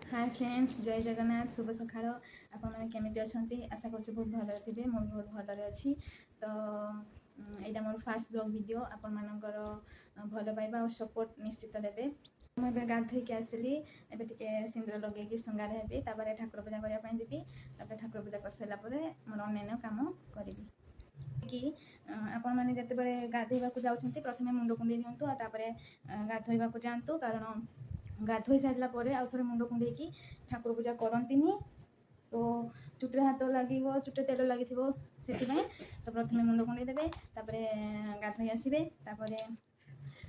ହାଏ friends, ଜୟ ଜଗନ୍ନାଥ, ଶୁଭ ସକାଳ। ଆପଣମାନେ କେମିତି ଅଛନ୍ତି? ଆଶା କରୁଛି ବହୁତ ଭଲରେ ଥିବେ। ମୁଁ ବି ବହୁତ ଭଲରେ ଅଛି। ତ ଏଇଟା ମୋର ଫାଷ୍ଟ ବ୍ଲଗ୍ ଭିଡ଼ିଓ। ଆପଣମାନଙ୍କର ଭଲ ପାଇବା ଆଉ ସପୋର୍ଟ ନିଶ୍ଚିତ ଦେବେ। ମୁଁ ଏବେ ଗାଧୋଇକି ଆସିଲି। ଏବେ ଟିକେ ସିନ୍ଦୁର ଲଗେଇକି ଶୃଙ୍ଗାର ହେବି। ତାପରେ ଠାକୁର ପୂଜା କରିବା ପାଇଁ ଯିବି। ତାପରେ ଠାକୁର ପୂଜା କରିସାରିଲା ପରେ ମୋର ଅନ୍ୟାନ୍ୟ କାମ କରିବି। କି ଆପଣମାନେ ଯେତେବେଳେ ଗାଧୋଇବାକୁ ଯାଉଛନ୍ତି, ପ୍ରଥମେ ମୁଣ୍ଡ କୁଣ୍ଡେଇ ଦିଅନ୍ତୁ ଆଉ ତାପରେ ଗାଧୋଇବାକୁ ଯାଆନ୍ତୁ। କାରଣ ଗାଧୋଇ ସାରିଲା ପରେ ଆଉ ଥରେ ମୁଣ୍ଡ କୁଣ୍ଡେଇକି ଠାକୁର ପୂଜା କରନ୍ତିନି। ତ ଚୁଟିରେ ହାତ ଲାଗିବ, ଚୁଟିରେ ତେଲ ଲାଗିଥିବ, ସେଥିପାଇଁ। ତ ପ୍ରଥମେ ମୁଣ୍ଡ କୁଣ୍ଡେଇ ଦେବେ, ତାପରେ ଗାଧୋଇ ଆସିବେ, ତାପରେ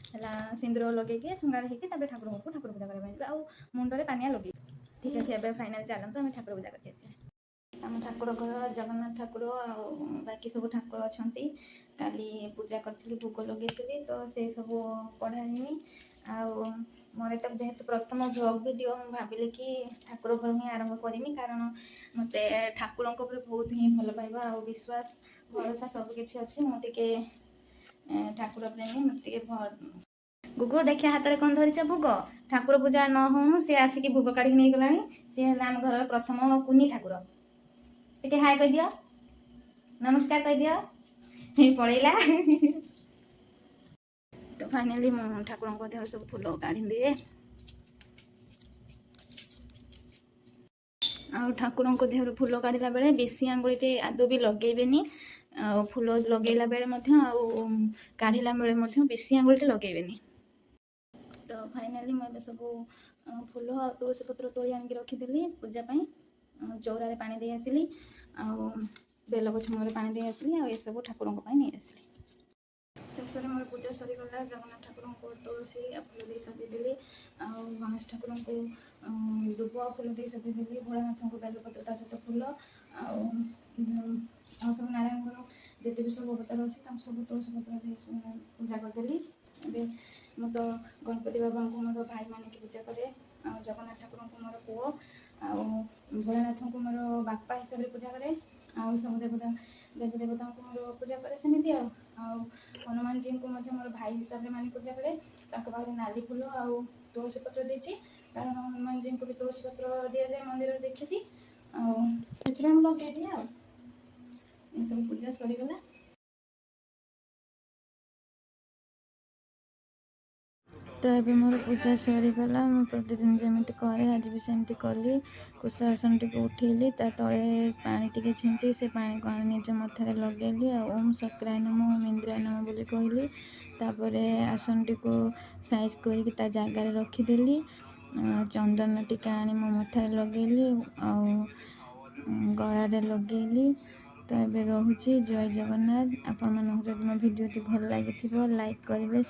ହେଲା ସିନ୍ଦୁର ଲଗେଇକି ଶୃଙ୍ଗାର ହେଇକି ତାପରେ ଠାକୁରଙ୍କୁ ଠାକୁର ପୂଜା କରିବା ପାଇଁ ଯିବେ ଆଉ ମୁଣ୍ଡରେ ପାନିଆ ଲଗେଇବେ। ଠିକ୍ ଅଛି, ଏବେ ଫାଇନାଲ୍ ଚାଲନ୍ତୁ, ଆମେ ଠାକୁର ପୂଜା କରିକି ଆସିବା। ଆମ ଠାକୁର ଘର ଜଗନ୍ନାଥ ଠାକୁର ଆଉ ବାକି ସବୁ ଠାକୁର ଅଛନ୍ତି। କାଲି ପୂଜା କରିଥିଲି, ଭୋଗ ଲଗେଇଥିଲି, ତ ସେଇ ସବୁ କଢ଼ା ହେଇନି। ଆଉ ମୋର ଏଇଟା ଯେହେତୁ ପ୍ରଥମ ବ୍ଲଗ୍ ଭିଡ଼ିଓ, ମୁଁ ଭାବିଲି କି ଠାକୁର ଘର ହିଁ ଆରମ୍ଭ କରିମି, କାରଣ ମୋତେ ଠାକୁରଙ୍କ ଉପରେ ବହୁତ ହିଁ ଭଲ ପାଇବା ଆଉ ବିଶ୍ୱାସ, ଭରସା ସବୁ କିଛି ଅଛି। ମୁଁ ଟିକେ ଠାକୁର ପ୍ରେମୀ। ମୋତେ ଟିକେ ଗୁଗୁ, ଦେଖିଆ ହାତରେ କ'ଣ ଧରିଛ? ଭୋଗ। ଠାକୁର ପୂଜା ନ ହଉଣୁ ସେ ଆସିକି ଭୋଗ କାଢ଼ିକି ନେଇଗଲାଣି। ସିଏ ହେଲା ଆମ ଘରର ପ୍ରଥମ କୁନି ଠାକୁର। ଟିକେ ହାଏ କହିଦିଅ, ନମସ୍କାର କହିଦିଅ। ହେଇ ପଳେଇଲା। ତ ଫାଇନାଲି ମୁଁ ଠାକୁରଙ୍କ ଦେହରେ ସବୁ ଫୁଲ କାଢ଼ିଦିଏ। ଆଉ ଠାକୁରଙ୍କ ଦେହରୁ ଫୁଲ କାଢ଼ିଲା ବେଳେ ବେଶୀ ଆଙ୍ଗୁଳିଟେ ଆଦୌ ବି ଲଗେଇବେନି। ଆଉ ଫୁଲ ଲଗେଇଲା ବେଳେ ମଧ୍ୟ ଆଉ କାଢ଼ିଲା ବେଳେ ମଧ୍ୟ ବେଶୀ ଆଙ୍ଗୁଳିଟେ ଲଗେଇବେନି। ତ ଫାଇନାଲି ମୁଁ ଏବେ ସବୁ ଫୁଲ ଆଉ ତୁଳସୀ ପତ୍ର ତୋଳି ଆଣିକି ରଖିଦେଲି ପୂଜା ପାଇଁ। ଆଉ ଚଉରାରେ ପାଣି ଦେଇ ଆସିଲି ଆଉ ବେଲଗଛ ମୂଳରେ ପାଣି ଦେଇ ଆସିଲି ଆଉ ଏସବୁ ଠାକୁରଙ୍କ ପାଇଁ ନେଇ ଆସିଲି। ଶେଷରେ ମୋର ପୂଜା ସରିଗଲା। ଜଗନ୍ନାଥ ଠାକୁରଙ୍କୁ ତୁଳସୀ ଆଉ ଫୁଲ ଦେଇ ସଜେଇଦେଲି ଆଉ ଗଣେଶ ଠାକୁରଙ୍କୁ ଦୁବ ଆଉ ଫୁଲ ଦେଇ ସଜେଇଦେଲି। ଭୋଳାନାଥଙ୍କୁ ବେଲପତ୍ର ତା ସହିତ ଫୁଲ ଆଉ ଆଉ ସବୁ ନାରାୟଣଙ୍କର ଯେତେ ବି ସବୁ ଅବତାର ଅଛି, ତାଙ୍କୁ ସବୁ ତୁଳସୀ ପତ୍ର ଦେଇ ପୂଜା କରିଦେଲି। ଏବେ ମୁଁ ତ ଗଣପତି ବାବାଙ୍କୁ ମୋର ଭାଇ ମାନିକି ପୂଜା କରେ ଆଉ ଜଗନ୍ନାଥ ଠାକୁରଙ୍କୁ ମୋର ପୁଅ ଆଉ ଭୋଳାନାଥଙ୍କୁ ମୋର ବାପା ହିସାବରେ ପୂଜା କରେ ଆଉ ସବୁ ଦେବତା ଦେବୀ ଦେବତାଙ୍କୁ ମୋର ପୂଜା କରେ ସେମିତି। ଆଉ ଆଉ ହନୁମାନଜୀଙ୍କୁ ମଧ୍ୟ ମୋର ଭାଇ ହିସାବରେ ମାନି ପୂଜା କରେ। ତାଙ୍କ ପାଖରେ ନାଲି ଫୁଲ ଆଉ ତୁଳସୀ ପତ୍ର ଦେଇଛି, କାରଣ ହନୁମାନଜୀଙ୍କୁ ବି ତୁଳସୀ ପତ୍ର ଦିଆଯାଏ ମନ୍ଦିରରେ ଦେଖିଛି ଆଉ ସେଥିପାଇଁ ମୁଁ ଲଗେଇଦିଏ। ଆଉ ଏସବୁ ପୂଜା ସରିଗଲା। ତ ଏବେ ମୋର ପୂଜା ସରିଗଲା। ମୁଁ ପ୍ରତିଦିନ ଯେମିତି କରେ, ଆଜି ବି ସେମିତି କଲି। କୁଶ ଆସନଟିକୁ ଉଠେଇଲି, ତା ତଳେ ପାଣି ଟିକେ ଛିଞ୍ଚି ସେ ପାଣିକୁ ଆଣି ନିଜ ମଥାରେ ଲଗେଇଲି ଆଉ ଓମ୍ ଶକ୍ରାୟ ନମଃ, ଓମ୍ ଇନ୍ଦ୍ରାୟ ନମଃ ବୋଲି କହିଲି। ତାପରେ ଆସନଟିକୁ ସାଇଜ୍ କରିକି ତା ଜାଗାରେ ରଖିଦେଲି। ଚନ୍ଦନ ଟିକେ ଆଣି ମୋ ମଥାରେ ଲଗେଇଲି ଆଉ ଗଳାରେ ଲଗେଇଲି। ତ ଏବେ ରହୁଛି। ଜୟ ଜଗନ୍ନାଥ। ଆପଣମାନଙ୍କୁ ଯଦି ମୋ ଭିଡ଼ିଓଟି ଭଲ ଲାଗିଥିବ, ଲାଇକ୍ କରିବେ।